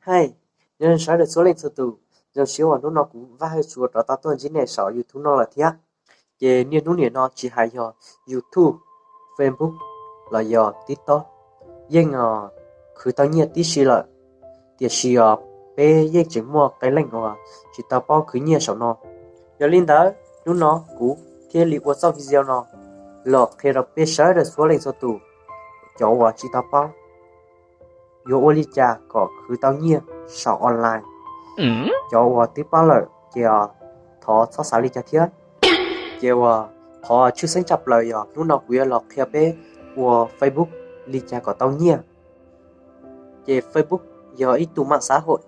Hais, nyob zoo sawv daws txhua leej txhua tus, zoo siab uas hnub no kuv Vaj Hawj Tsua rov tau tuaj ntsib nej saum YouTube no lawm thiab. Ces niaj hnub nim no tsis hais yog YouTube, Facebook los yog TikTok yeej khwv tau nyiaj tib si lawm, tiam sis os peb yeej tseem muaj qee leej uas tsis tau paub khwv nyiaj saum no. Yog li ntawd hnub no kuv thiaj li ua txoj video no los qhia rau peb sawv daws txhua leej txhua tus, cov uas tsis tau paub yuav ua li cas kom khwv tau nyiaj saum online. Cov uas twb paub lawm ces thov txhob xav li cas thiab. Ces uas qhov tshwj xeeb tshaj plaws yog hnub no kuv yuav los qhia peb ua Facebook li cas kom tau nyiaj. Ces Facebook yog ib tug mam xav hom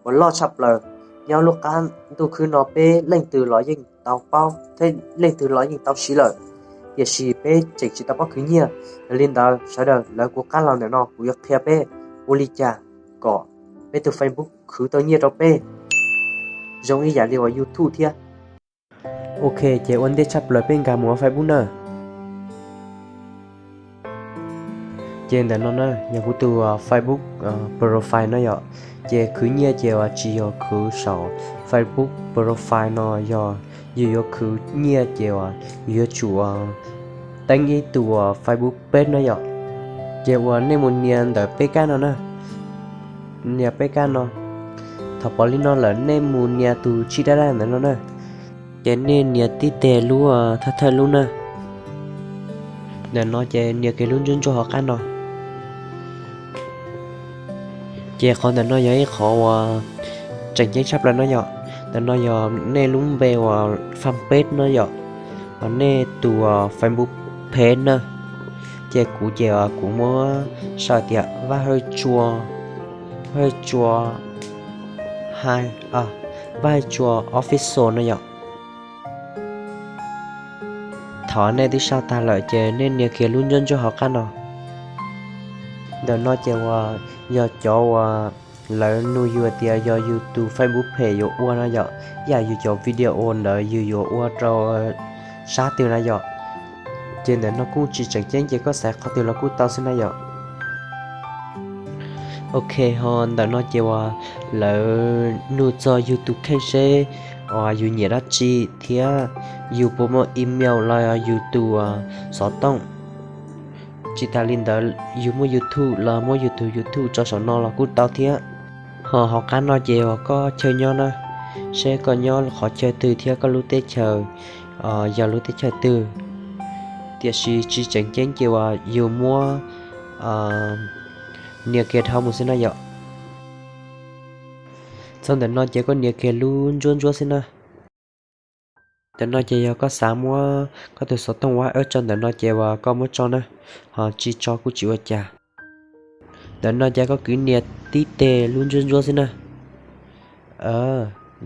uas loj tshaj plaws nyob lub qab ntuj khwb no, peb leej twg los yeej tau paub thiab leej twg los yeej tau siv lawm, tiam sis peb tseem tsis tau paub khwv nyiaj. Yog li ntawd sawv daws lawv kuv qab los ntawm no kuv yuav qhia peb ua li cas kom peb tus Facebook khwv tau nyiaj rau peb zoo ib yam li uas YouTube thiab. Ok, ces ua ntej tshaj plaws peb nkag mus ua Facebook na. Ces ntawm no na yog kuv tus Facebook profile no yom. Ces khwv nyiaj ces uas tsis yog khwv saum Facebook profile no, yog yus yuav khwv nyiaj ces uas yus yuav tsum teeb ib tug Facebook page no yom. Ces uas nej mus nias ntawm peb kab no na, nias peb kab no. Thaum pom li no lawm nej mus nias tus tsib dab dab ntawm no na. Ces nej nias tib teg lub thawj thawj lub na. Ntawm no ces nias kiag lub ntsuab ntsuab hauv qab no. Ces qhov ntawm no yog ib qhov uas tseem ceeb tshaj plaws no yom. Ntawm no yog nej lub npe uas fanpage no yom, uas nej tus Facebook page na. Ces kuv ces kuv muab sau tias Vaj Hawj Tsua, Vaj Hawj Tsua, Vaj Hawj Tsua Official no yom. Thaum nej twb sau tag lawm ces nej nias kiag lub ntsuab ntsuab hauv qab no. Ntawm no ces uas yog cov uas lawv nug yus tias yog yus tus Facebook page yuav ua no yom, yam yus cov video ntawd yus yuav ua rau sab twg na yom. Ces ntawm no kuj tsis tseem ceeb ces koj xaiv qhov twg los kuj tau xwb na yom. Ok, ho ntawm no ces uas lawv nug txog yus tus kheej seb uas yus nyiam dab tsi thiab yus puas muaj email los yus tus xov tooj. Tsis tas li ntawd yus muaj YouTube los muab yus tus YouTube tso saum no los kuj tau thiab. Ho hauv qab no ces uas koj chaw nyob na, seb koj nyob qhov chaw twg thiab koj lub teb chaws yog lub teb chaws twg. Tiam sis tsis tseem ceeb ces uas yus muab nias kiag dhau mus xwb na yom. Txog ntawm no ces koj nias kiag lub ntsuab ntsuab xwb na. Ntawm no ces yog koj xav muab koj tus xov tooj WhatsApp tso ntawm no ces uas koj muab tso na, ho tsis tso kuj tsis ua cas. Ntawm no ces koj kwv nias tib teg lub ntsuab ntsuab xwb na.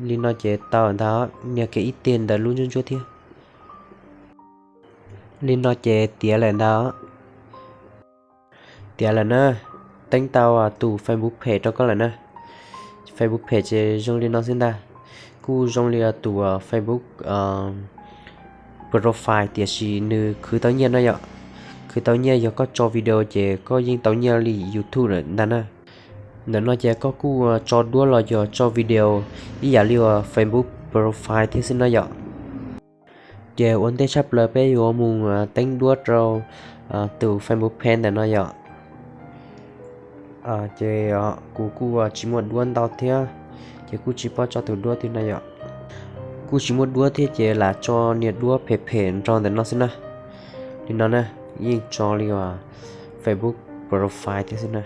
Li no ces tau ntag, nias kiag ib teg ntawm lub ntsuab ntsuab thiab. Li no ces tiav lawm ntag. Tiav lawm na, teeb tau tus Facebook page rau koj lawm na. Facebook page ces zoo li no xwb ntag. Kuj zoo li tus Facebook profile tiam sis nws khwv tau nyiaj no yom. Khwv tau nyiaj yog koj tso video ces koj yeej tau nyiaj li YouTube lawm ntag na. Ntawm no ces koj kuj tso duab los yog tso video ib yam li uas Facebook profile thiab xwb no yom. Ces ua ntej tshaj plaws peb yuav mus teeb duab rau tus Facebook page ntawm no yom. Ces kuv kuj tsis muaj duab ntau thiab, ces kuj tsis paub tso tus duab twg no yom. Kuj tsis muaj duab thiab ces lam tso niag duab phem phem nrog ntawm no xwb na. Li no na, yeej tso li uas Facebook profile thiab xwb na.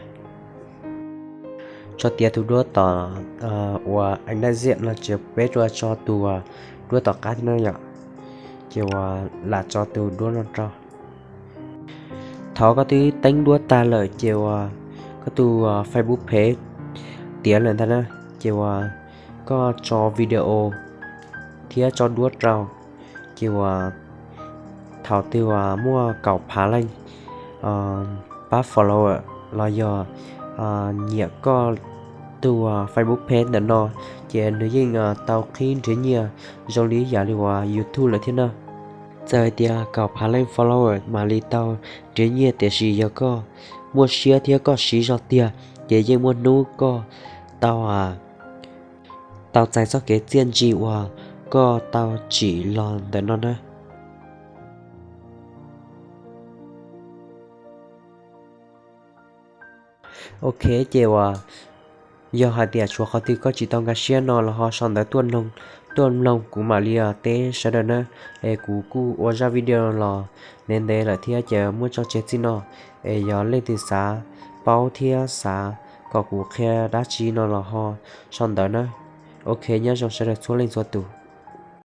Tso tiav tus duab tom uas aib daj ziam no ces peb rua tso tus duab tom qab thiab no yom. Ces uas lam tso tus duab no rau. Thaum koj twb teeb duab tag lawm ces uas koj tus Facebook page tiav lawm ntag na, ces uas koj tso video thiab tso duab rau, ces uas thaum twg uas muaj kaum phav leej pab follower los yog nyiam koj tus Facebook page ntawm no, ces nws yeej tau qhib nrhiav nyiaj zoo li yam li uas YouTube lawm thiab na. Txawm hais tias kaum phav leej follower mam li tau nrhiav nyiaj tiam sis yog koj muaj siab thiab koj siv zog tiag ces yeej muaj hnub koj tau, tau txais txoj kev txiaj ntsig uas koj tau tsim los ntawm no na. Ok, ces uas yog hais tias tshuav qhov twg koj tsis tau nkag siab no los ho sau ntawv tuaj mloog, tuaj mloog kuv mam li teb sawv daws na. Es kuv kuj ua zaj video los ntev ntev lawm thiab ces muab tso tseg txij no. Es yog leej twg xav paub thiab xav kom kuv qhia dab tsi no los ho sau ntawv na. Ok, nyob zoo sawv daws txhua leej txhua tus.